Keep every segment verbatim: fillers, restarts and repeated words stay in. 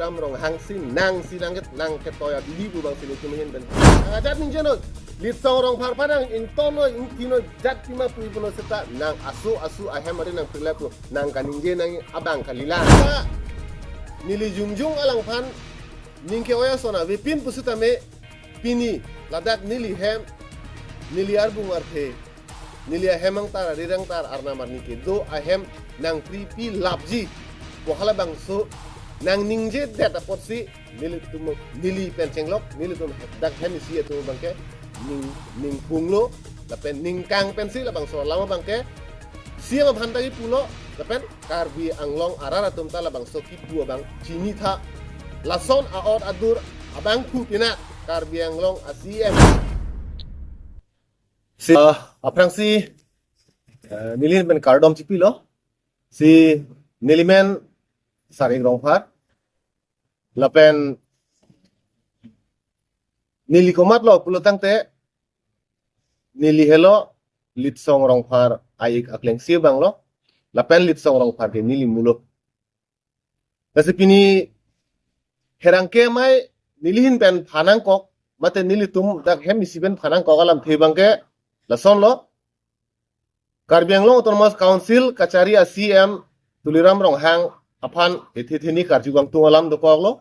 Ram Ronghang si nang si nang ket nang ketoi abidi pu bang si nelitum ahin pen. Nang ajat ningje non. Litsong Rongphar aphan nang ington non, ingti non, jat pima pui puno seta nang aso aso ahem ari nang prilap lo, nang kaningje nang abang kalila. Neli jongjong alangphan ning ke-oi ason avepin pusitame pini ladak neli hem, neli arbung arphe, neli ahem angtar, arir angtar, arnam arni kedo ahem nang pripi lapji pu halabangso nang ningjedet apotsi nelitum, neli pen chenglok, nelitum dak hem isi atum abangke ning, ningpunglo lapen ningkang pensi labangso alam abangke C M aphan ta kipulo lapen Karbi Anglong arat atum ta labangso kipu abang chinitha. Lason a-ot adur abangphu pina Karbi Anglong a-C M. Si, ah, aphrangsi, eh, neli ahin pen kardom chipilo. Si nelimen Sarik Rongphar. Lapen neli komatlo pulo tangte neli helo Litsong Rongphar a-ik aklengsi abanglo. Lapen Litsong Rongphar ke neli mulo. Lasi pini pherangke amei neli ahin pen phan nangkok, mate nelitum dak hem isi pen phan nangkok alamthe abangke lasonlo. Karbi Anglong Autonomous Council kachari a-C M Tuliram Ronghang aphan ithi thini karju kangtung alam dokoklo.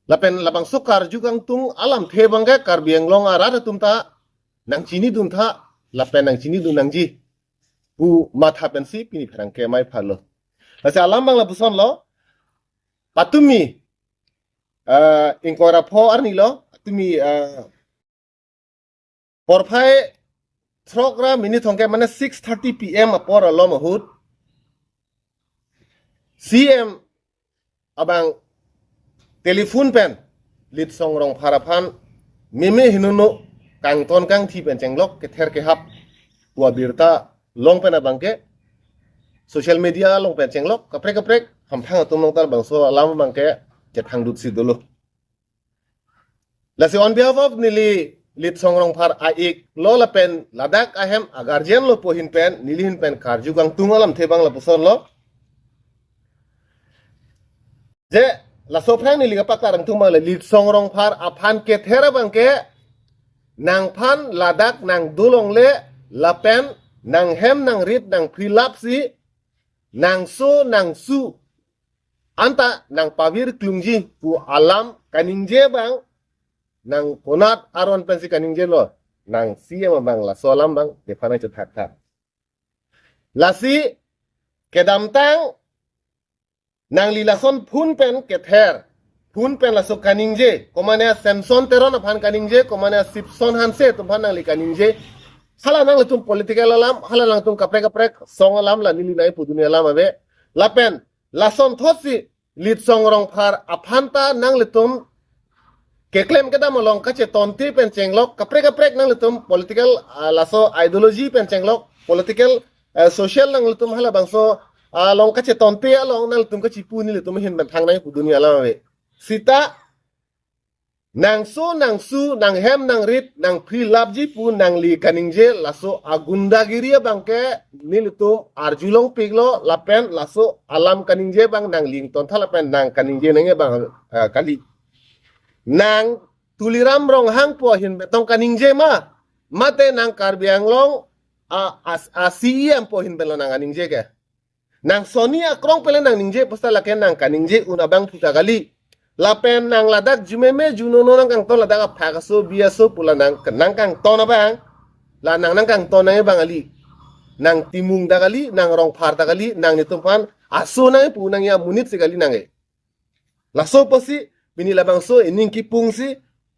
Lapen labangso karju kangtung alamthe abangke Karbi Anglong arat atum ta nang chiniduntha, lapen nang chinidun nangji pu matha pensi pini pherangke amei phanlo. Lasi alam abang lapusonlo. Patumi, eh, ingkoi ra pho arnilo, patumi, eh, porphai throk ra minit thomkep mane six thirty P M apor alom ahut C M abang telephone pen Litsong Rongphar aphan meme henono kangton kangthi pen chenglok kether kehap pu abirta long pen abangke social media along pen chenglok kaprek kaprek hamphang atum along ta labangso alam abangke chethangdutsi dolo. Lasi on behalf of neli Litsong Rongphar a-iklo lapen ladak ahem a-guardianlo pu ahin pen neli ahin pen karju kangtung alamthe abang lapusonlo. Je laso aphrang neli kapaklang kangtung abang le Litsong Rongphar aphan kether abangke nangphan ladak nang dolongle lapen nang hem nang rit nang prilapsi nangso nangsu anta nang pavir klungji pu alam kaningje abang nang konat aron pensi kaningjelo, nang C M abang laso alam abang nephan nangchethakthak. Lasi kedamtang nangli lason phone pen kether, phone pen laso kaningje, komane Samson Teron aphan kaningje, komane Sipson Hanse atum aphan nangli kaningje. Hala nanglitum political alam, hala nangtum kaprek kaprek song alam la neli nai puduni alam ave. Lapen lasonthotsi Litsong Rongphar aphan ta nanglitum keklem kedam along kachetonte pen chenglok kaprek kaprek nanglitum political, ah, laso ideology pen chenglok political, ah, social nanglitum halabangso, ah, along kachetonte along nanglitum kachipu nelitum ahin pen thangnai puduni alam ave. Sita nangso nangsu nang hem nang rit nang prilapji pu nangli kaningje laso agundagiri abangke nelitum arjulongpiklo lapen laso alam kaningje abang nangli ingtontha lapen nang kaningje nangji abang, eh, kali. Nang Tuliram Ronghang pu ahin pen tong kaningje ma, mate nang Karbi Anglong a, a, a-C E M pu ahin penlo nang kaningje ke. Nang sonni akrong pen le nang ningje pusta lake nang kaningje un abangphu ta kali. Lapen nang ladak jumeme junono nangkangton ladak aphak aso bi aso pu la nang, nangkangton abang. La nang nangkangton nangji abang kali. Nang Timung ta kali, nang Rongphar ta kali, nang netum aphan aso nangji pu nangji amonit si kali nang ke. Laso apotsi pini labangso ining kipungsi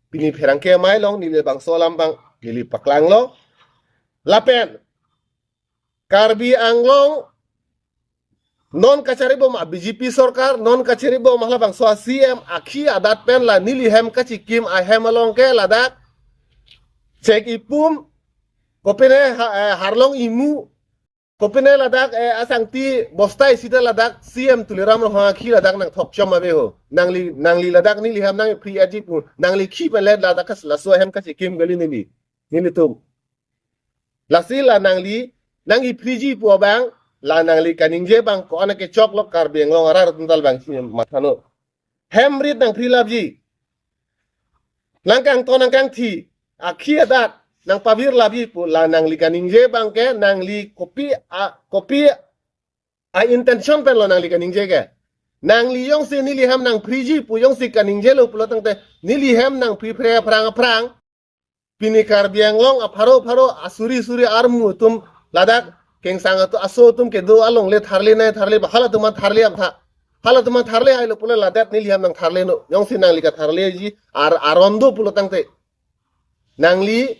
pini pherangke amei along neli labangso alam abang neli paklanglo. Lapen Karbi Anglong non kacharibom a-B J P sorkar, non kacharibom halabangso a-C M akhi adat pen la neli hem kachikim ahem along ke ladak chek ipum, kopine ha-, eh, harlong imu, kopine ladak, eh, asangti bosta isi ta ladak C M Tuliram Ronghang akhi ladak nangthokchom ave ho. Nangli, nangli ladak neli hem nangphri-etji pu, nangli khi pen le ladak kas laso ahem kachikim kali neli. Nelitum. Lasi la nangli, nangli phriji pu abang, la nangli kaningje abang ko-an ke choklo Karbi Anglong arat atum ta labangsi mathano. hem rit nangphri lapji, nangkangton nangkangthi, akhi adat nangpavir lapji pu la nangli kaningje abangke nangli kopi a, kopi a intention pen lo nangli kaningje ke. Nangli jongsi neli hem nangphriji pu jongsi kaningjelo pulo tangte, neli hem nangphri phre aphrang aphrang, pini Karbi Anglong apharo pharo asuri suri armu atum ladak kengsang atum aso atum kedo alongle tharle nai tharle ba halatum an tharle amtha. Halatum an tharle hailo pulo ladak neli hem nangtharle no. Jongsi nangli katharleji ar aron do pulo tangte, nangli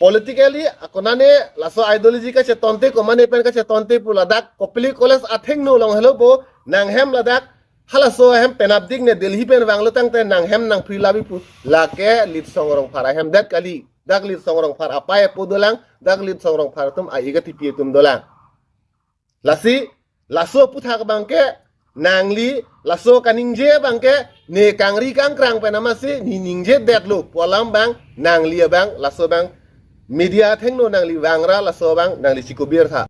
politically akonane laso ideology kachetonte, komane pen kachetonte pu ladak Kopili College athengno along helo bo nanghem ladak halaso ahem penapdik ne Delhi pen vanglo tangte nanghem nangphri lapji pu lake Litsong Rongphar ahem det kali. Dak Litsong Rongphar apei apo dolang, dak Litsong Rongphar atum a-ik atipi atum dolang. Lasi laso aphuthak abangke nangli laso kaningje abangke ne kangri kangkrang pen amatsi ne ningjedetlo pu alam abang nangli abang laso abang media athengno nangli vangra laso abang nangli chikubir tha.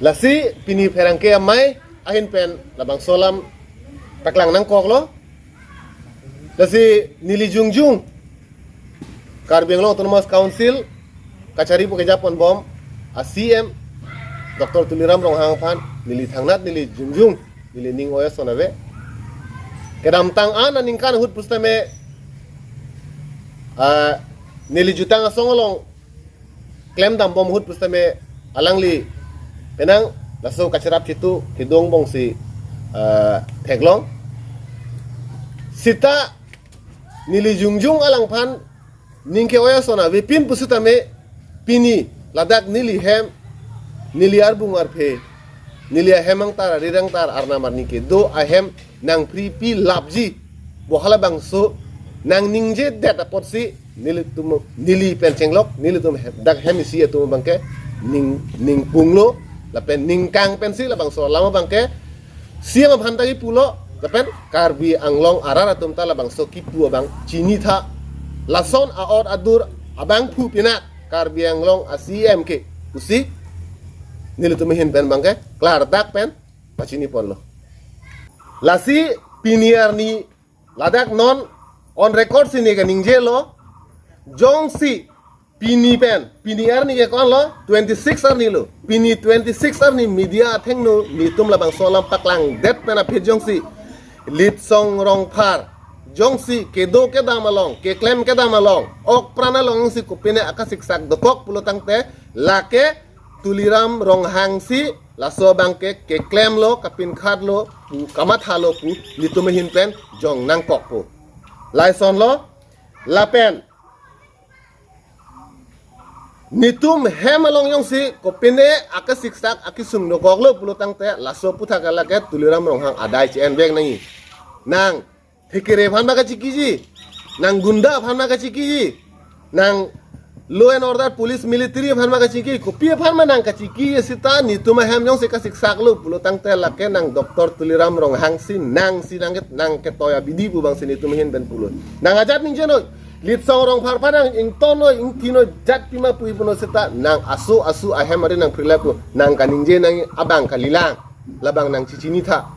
Lasi pini pherangke amei ahin pen labangso alam paklang nangkoklo. Lasi neli jongjong Karbi Anglong Autonomous Council kachari pu kejapon bom a-C E M Doctor Tuliram Ronghang aphan neli thangnat neli jongjong neli ning oya son ave. Kedamtang an aningkan ahut pusitame, ah, neli jutang asong along klemdam bom ahut pusitame alangli penang laso kacharap chitu kedo angbongsi, ah, theklong. Seta neli jongjong alangphan ning ke-oya son avepin pusitame pini ladak neli hem, neli arbung arphe, neli ahem angtar, arir angtar, arnam arni kedo ahem nangphripi lapji pu halabangso nangningjedet apotsi nelitum, neli pen chenglok, nelitum hem, dak hem isi atum abangke ning, ningpunglo lapen ningkang pensi labangso alam abangke C E M aphan ta kipulo lapen Karbi Anglong arat atum ta labangso kipu abang chinitha. Lason a-ot adur abangphu pina Karbi Anglong a-C E M ke pusi nelitum ahin pen abangke klardak pen pachiniponlo. Lasi pini arni ladak non on record si ne kaningjelo, jongsi pini pen, pini arni ke ko-anlo, twenty-six arni lo. Pini twenty-six arni media athengno netum labangso alam paklangdet pen aphi jongsi Litsong Rongphar jongsi kedo kedam along, keklem kedam along, ok pran along si kopine akasiksak dokok pulo tangte lake Tuliram Ronghang si laso abangke keklemlo, kapinkhatlo pu, kamathalo pu netum ahin pen jong nangkokpo. Laisonlo lapen netum hem along jongsi kopine akasiksak akisung dokoklo pulo tangte laso aphuthak lake Tuliram Ronghang adai che-envek nangji. Nang thekere aphan ma kachikiji, nang gunda aphan ma kachikiji, nang law and order, police, military aphan ma kachiki, kopi aphan ma nang kachikiji seta netum ahem jongsi kasiksaklo pulo tangte lake nang Doctor Tuliram Ronghang si nangsi nang ket, nang ketoi abidi pu abangsi netum ahin pen pulo. Nang ajat ningjenoi, Litsong Rongphar aphan nang ingtonnoi, ingthinoi, jat pima pu ipuno seta nang aso aso ahem ari nangphrilap pu, nang kaningje nang abang kalilang, labang nang chichinitha.